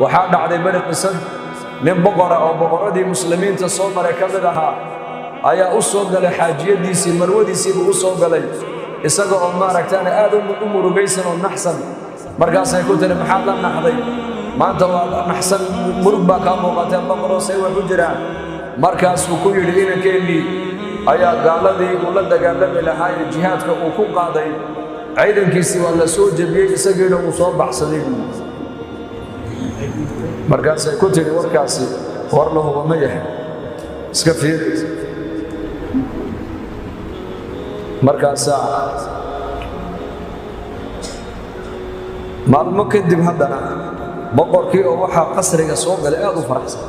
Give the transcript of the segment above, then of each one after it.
Waxaa dhacday beri qisad nin boqora oo boqorradii muslimiinta soo maray ka mid ahaa ayaa u soo galay xaajiyadiisii, marwadiisiibuu u soo galay isaga oo maaragtaana aad u murugaysan oo naxsan. Markaasay ku tiri, maxaad la naxday maanta? Waa naxsan, murug baa kaa muuqatee, boqoroo say wax u jiraan? Markaasuu ku yidhi, inankeenii ayaa gaaladii uu la dagaalami lahaa ee jihaadka uu ku qaaday ciidankiisii waa la soo jebiyey, isagiina uu soo baxsaday buu. Markaasay ku tidhi, warkaasi war la huba ma yahay? Iska fiiri. Markaasaa maalmo kadib haddana boqorkii oo waxaa qasriga soo galay aad u faraxsan.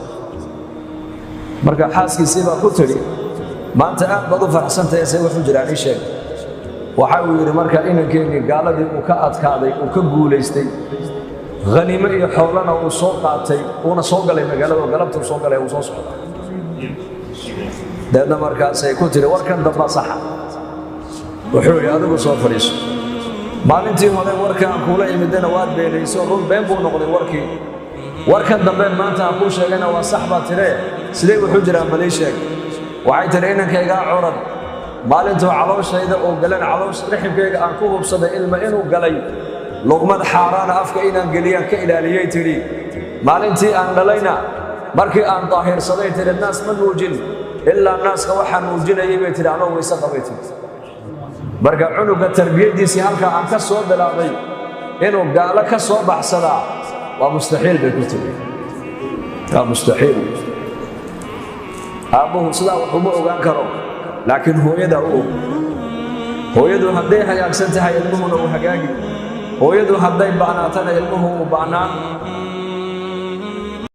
Marka xaaskiisii baa ku tidhi, maanta aad baad u faraxsantahay, say wax u jiraan ii sheeg. Waxa uu yidhi, marka inankeenii gaaladii uu ka adkaaday, uu ka guulaystay, haniimo iyo xoolana uu soo qaatay, uuna soo galay magaalada oo galabta uu soo galay uu soo socdaa. Deedna markaasay ku tidhi, warkan dambaa saxa. Wuxuu yidhi, adigu soo fadhiiso, maalintii hore warka aan kuula imidana waad beenayso, run been buu noqday warkii. Warkan dambe maanta aan kuu sheegayna waa sax baa tiree, sidee wuxuu jiraa malii sheeg. Waxay tidhi, inankaygaa curad maalintuu calooshayda uu galeen, caloosh raximkayga aan ku hubsaday ilma inuu galay, luqmad xaaraana afka inaan geliyaan ka ilaaliyey tidhi. Maalintii aan dhalayna markii aan daahirsaday tidhi, naas ma nuujin ilaa naaska waxaa nuujinayay bay tidhi anoo weyse qabay tidhi. Marka cunuga tarbiyaddiisii halkaa aan ka soo bilaabay, inuu gaalo ka soo baxsadaa waa mustaxiil bay ku tidhi, waa mustaxiil. Aabbuhu sidaa wax uma ogaan karo, laakiin hooyada u og. Hooyadu hadday hagaagsan tahay, ilmuhuna uu hagaagi. Hooyadu hadday ba'naatana, ilmuhu uu ba'naan.